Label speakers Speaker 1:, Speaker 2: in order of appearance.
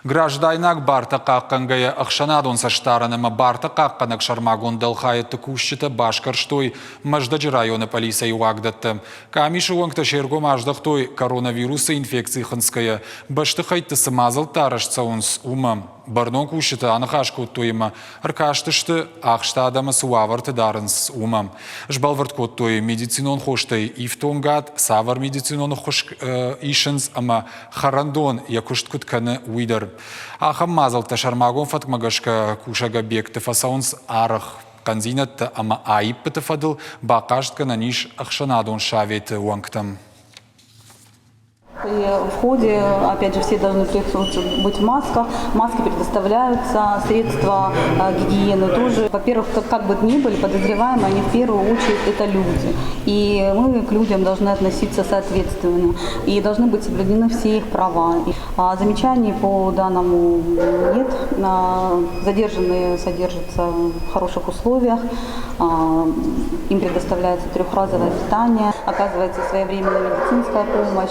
Speaker 1: Граждайнаг бартӕ хъахъхъӕнгӕйӕ ӕхсӕнадон цӕстдарӕн ӕмӕ бартӕ хъахъхъӕнӕг сӕрмагонд дӕлхайӕдты кусджытӕ басгӕрстой Мӕздӕджы районы пъӕлицӕйы уагдӕттӕ. Къамисы уӕнгтӕ се ргом аздӕхтой, коронавирусы инфекци хынцгӕйӕ, бӕстыхӕйтты цы мадзӕлттӕ арӕзт цӕуынц, уымӕ. Бӕрнон кусджытӕ аныхас кодтой ӕмӕ ӕркастысты, ахст адӕмы цы уавӕрты дарынц, уымӕ. Сбӕлвырд кодтой, медицинон хостӕй ифтонгад, цавӕр медицинон ӕххуыс исынц ӕмӕ хӕрӕндон йӕ куыст куыд кӕны, уый дӕр. Ахӕм мадзӕлттӕ сӕрмагонд фӕткмӕ гӕсгӕ кусӕг объектты фӕцӕуынц арӕх. Хъӕндзинӕдтӕ ӕмӕ аиппыты фӕдыл бахъастгӕнӕн ис ӕхсӕнадон советы уӕнгтӕм.
Speaker 2: При входе, опять же, все должны быть в масках. Маски предоставляются, средства гигиены тоже. Во-первых, как бы ни были подозреваемые, они в первую очередь это люди. И мы к людям должны относиться соответственно. И должны быть соблюдены все их права. А замечаний по данному нет. Задержанные содержатся в хороших условиях. Им предоставляется трехразовое питание, оказывается своевременная медицинская помощь.